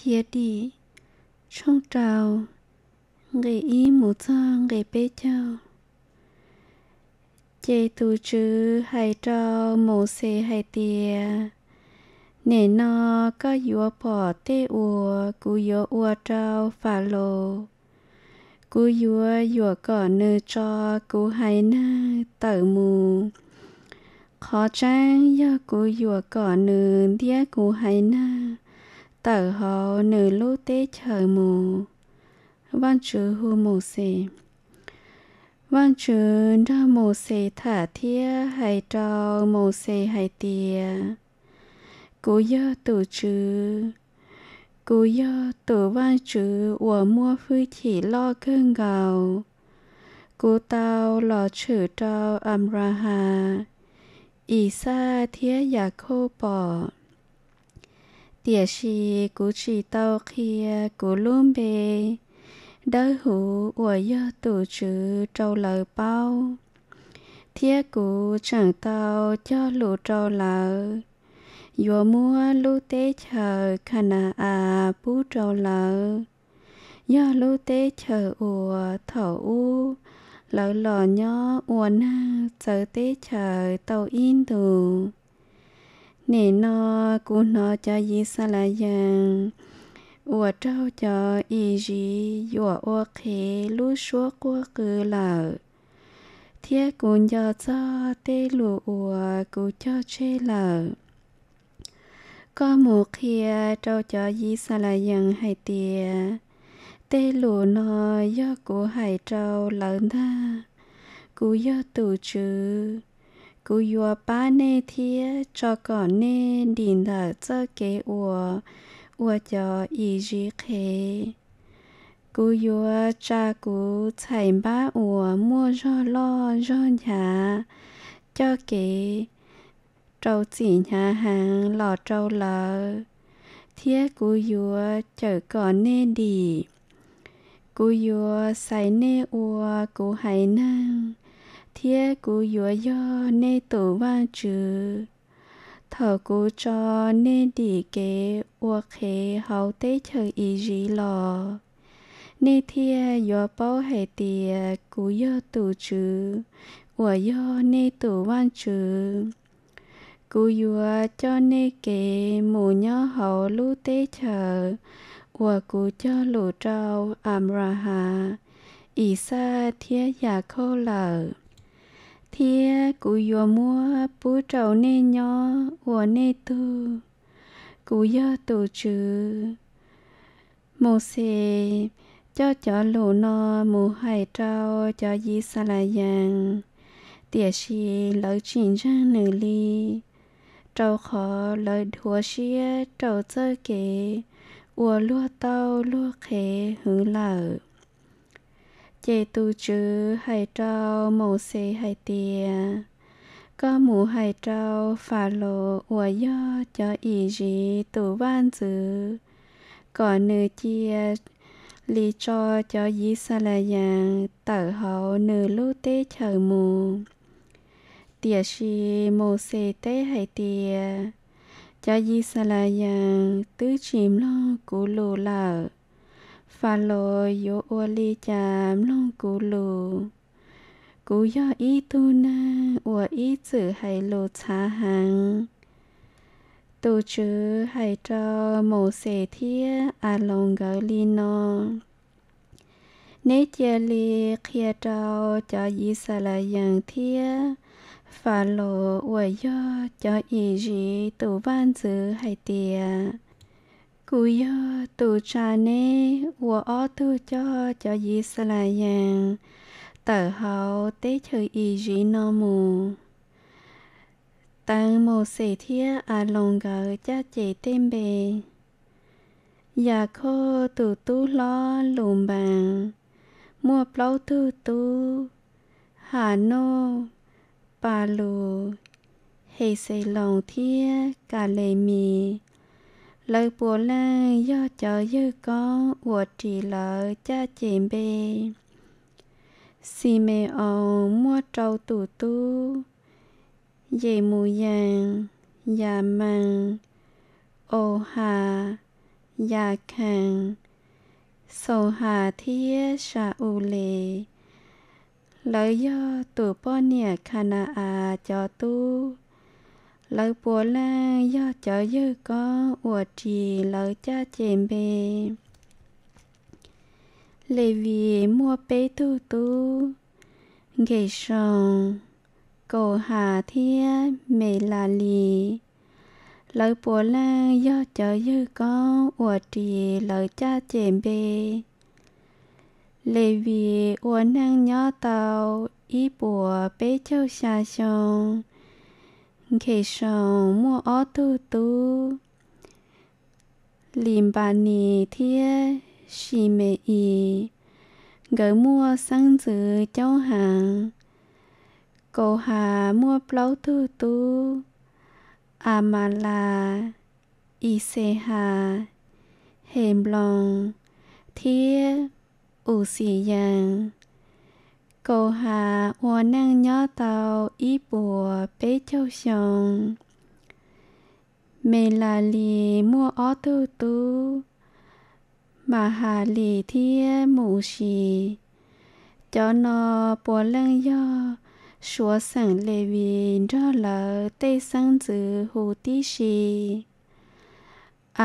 Khiav Dim, tshooj rau, nqe ib mus txog nqe peb caug. Ces tus Tswv hais rau Mauxes hais tias, Nim no koj yuav pom tej uas kuv yuav ua rau Falaus. Kuv yuav yuam kom nws tso kuv haiv neeg tawm mus. Qhov tseeb yog kuv yuam kom nws ntiab kuv haiv neeg tawm hauv nws lub teb chaws mus. Vaajtswv hu Mauxes. Vaajtswv nrog Mauxes tham thiab hais rau Mauxes hais tias, Kuv yog tus Tswv, kuv yog tus Vaajtswv uas muaj hwj chim loj kawg nkaus. Kuv tau los tshwm rau Anplahas, Ixaj thiab Yakhauj pom, tiam sis kuv tsis tau qhia kuv lub npe dawb huv uas yog tus Tswv rau lawv paub. Thiab kuv tseem tau cog lus rau lawv yuav muab lub teb chaws Khana-as pub rau lawv, yog lub teb chaws uas thaum ub lawv los nyob ua neeg txawv teb chaws tau ib ntus. Nim no kuv hnov cov Yixalayees uas raug cov Iziv yuam ua qhev lub suab quaj qw lawm, thiab kuv nco txog tej lus uas kuv cog tseg lawm. Koj mus qhia rau cov Yixalayees hais tias, Tej lus no yog kuv hais rau lawv ntag. Kuv yog tus Tswv. Kuv yuav pab nej thiab tso kom nej dim ntawm txoj kev uas ua cov Iziv qhev. Kuv yuav tsa kuv txhais npab uas muaj zog loj zog nchav coj kev rau txim hnyav heev los rau lawv, thiab kuv yuav cawm kom nej dim. Kuv yuav xaiv nej ua kuv haiv neeg, thiab kuv yuav yog nej tus Vajtswv. Thaum kuv tso nej dim kev ua qhev hauv teb chaws Iziv los, nej thiaj yuav paub hais tias kuv yog tus Tswv uas yog nej tus Vajtswv. Kuv yuav coj nej kev mus nyob hauv lub teb chaws uas kuv cog lus rau Anplahas, Ixaj thiab Yakhauj lawm, thiab kuv yuav muab pub rau nej nyob ua nej tug. Kuv yog tus Tswv. Mauxes coj cov lus no mus hais rau cov Yixalayees, tiam sis lawv tsis ntseeg nws li, rau qhov lawv dhuav siab rau txoj kev ua luag tauj luag qhev hwv lawm. Ces tus Tswv hais rau Mauxes hais tias, Koj mus hais rau Falaus uas yog cov Iziv tus vaj ntxwv, kom nws cia li tso cov Yixalayees tawm hauv nws lub teb chaws mus. Tiam sis Mauxes teb hais tias, Cov Yixalayees twb tsis mloog kuv lus lawm. Falaus yuav ua li cas mloog kuv lus? Kuv yog ib tug neeg uas ib txwm hais lus txhav heev. Tus Tswv hais rau Mauxes thiab Aloos nkawd li no, Neb cia li qhia rau cov Yixalayees thiab Falaus uas yog cov Iziv tus vaj ntxwv hais tias, Kuv yog tus tsa neb ua ob tug coj cov Yixalayees tawm hauv teb chaws Iziv no mus. Teev Mauxes thiab Aloos nkawd caj ces tej npe. Yakhauj tus tub hlob Lunpees muaj plaub tug tub: Hanauj, Palus, Hexeloos thiab Kalemis. Lawv puav leej yog cov yawg koob uas ris lawv caj ces npe. Xime-oos muaj rau tus tub: Yemuyees, Yamees, Ohas, Yakhees, Xauhas thiab Sa-ules. Lawv yog tus poj niam Khana-as cov tub. Lawv puav leej yog cov yawg koob uas ris lawv caj ces npe. Levis muaj peb tug tub: Nkesoos, Kauhas thiab Melalis. Lawv puav leej yog cov yawg koob uas ris lawv caj ces npe. Levis ua neej nyob tau ib puas peb caug xya xyoo. Nkesoos muaj ob tug tub, Linpanis thiab Simeis. Nkawd muaj xeeb ntxwv coob heev. Kauhas muaj plaub tug tub: Amalas, Ixejas, Henploos thiab Uxiyees. Kauhas ua neej nyob tau ib puas peb caug xyoo. Melalis muaj ob tug tub, Mahalis thiab Musis. Cov no puav leej yog suav xeem Levis nrog lawv tej xeeb ntxwv huv tib si.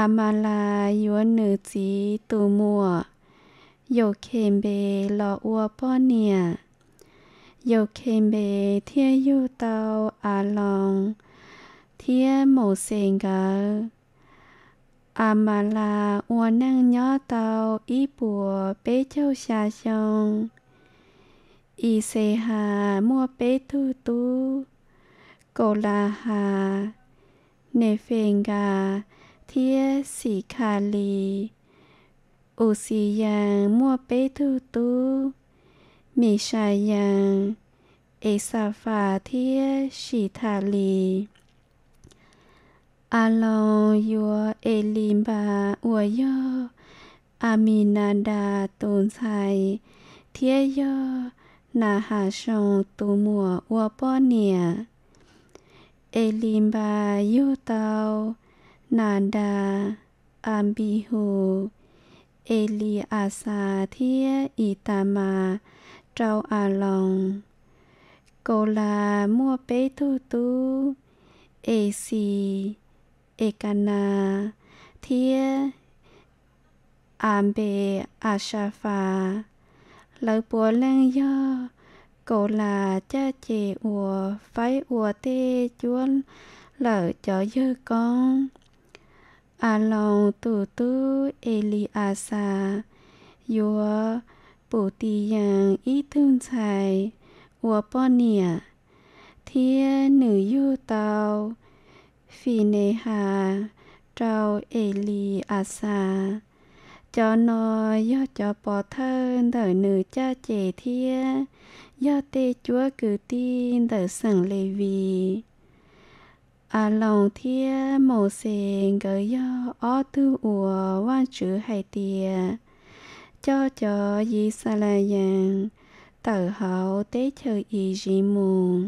Amalas yuav nws txiv tus muam, Yaukhenpes, los ua poj niam. Yaukhenpes thiaj yug tau Aloos thiab Mauxes nkawd. Amalas ua neej nyob tau ib puas peb caug xya xyoo. Ixejas muaj peb tug tub: Kaulahas, Nefenkas thiab Xikhalis. Uxiyees muaj peb tug tub: Mishayees, Exafas thiab Sithalis. Aloos yuav Elinpas uas yog Aminadas tus ntxhais thiab yog Nahasoos tus muam ua poj niam. Elinpas yug tau Nadas, Anpihus, Eli-axas thiab Itamas rau Aloos. Kaulas muaj peb tug tub: Exis, Ekanas thiab Anpe-asafas. Lawv puav leej yog Kaulas caj ces uas faib ua tej cuab lawm cov yawg koob. Aloos tus tub Eli-axas yuav Putiyees ib tug ntxhais ua poj niam, thiab nws yug tau Finexas rau Eli-axas. Cov no yog cov pov thawj ntawm nws caj ces thiab yog tej cuab kwv tij ntawm xeem Levis. Aloos thiab Mauxes nkawd yog ob tug uas Vajtswv hais tias coj cov Yixalayees tawm hauv teb chaws Iziv mus.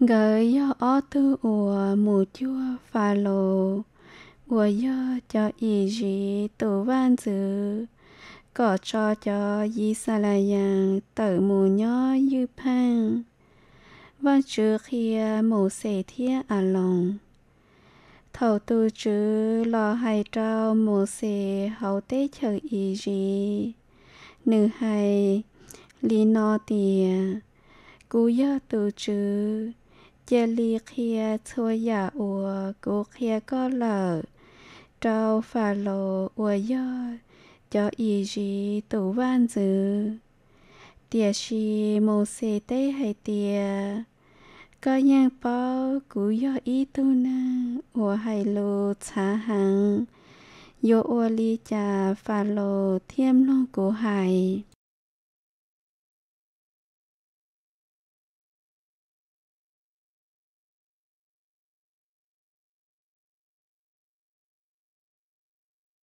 Nkawd yog ob tug uas mus cuag Falaus uas yog cov Iziv tus vaj ntxwv kom tso cov Yixalayees tawm mus nyob ywj pheej. Vajtswv qhia Mauxes thiab Aloos. Thaum tus Tswv los hais rau Mauxes hauv teb chaws Iziv, nws hais li no tias, Kuv yog tus Tswv. Cia li qhia txhua yam uas kuv qhia koj lawm rau Falaus uas yog cov Iziv tus vaj ntxwv. Tiam sis Mauxes teb hais tias, Koj yeej paub kuv yog ib tug neeg uas hais lus txhav heev. Yuav ua li cas Falaus thiaj mloog kuv hais?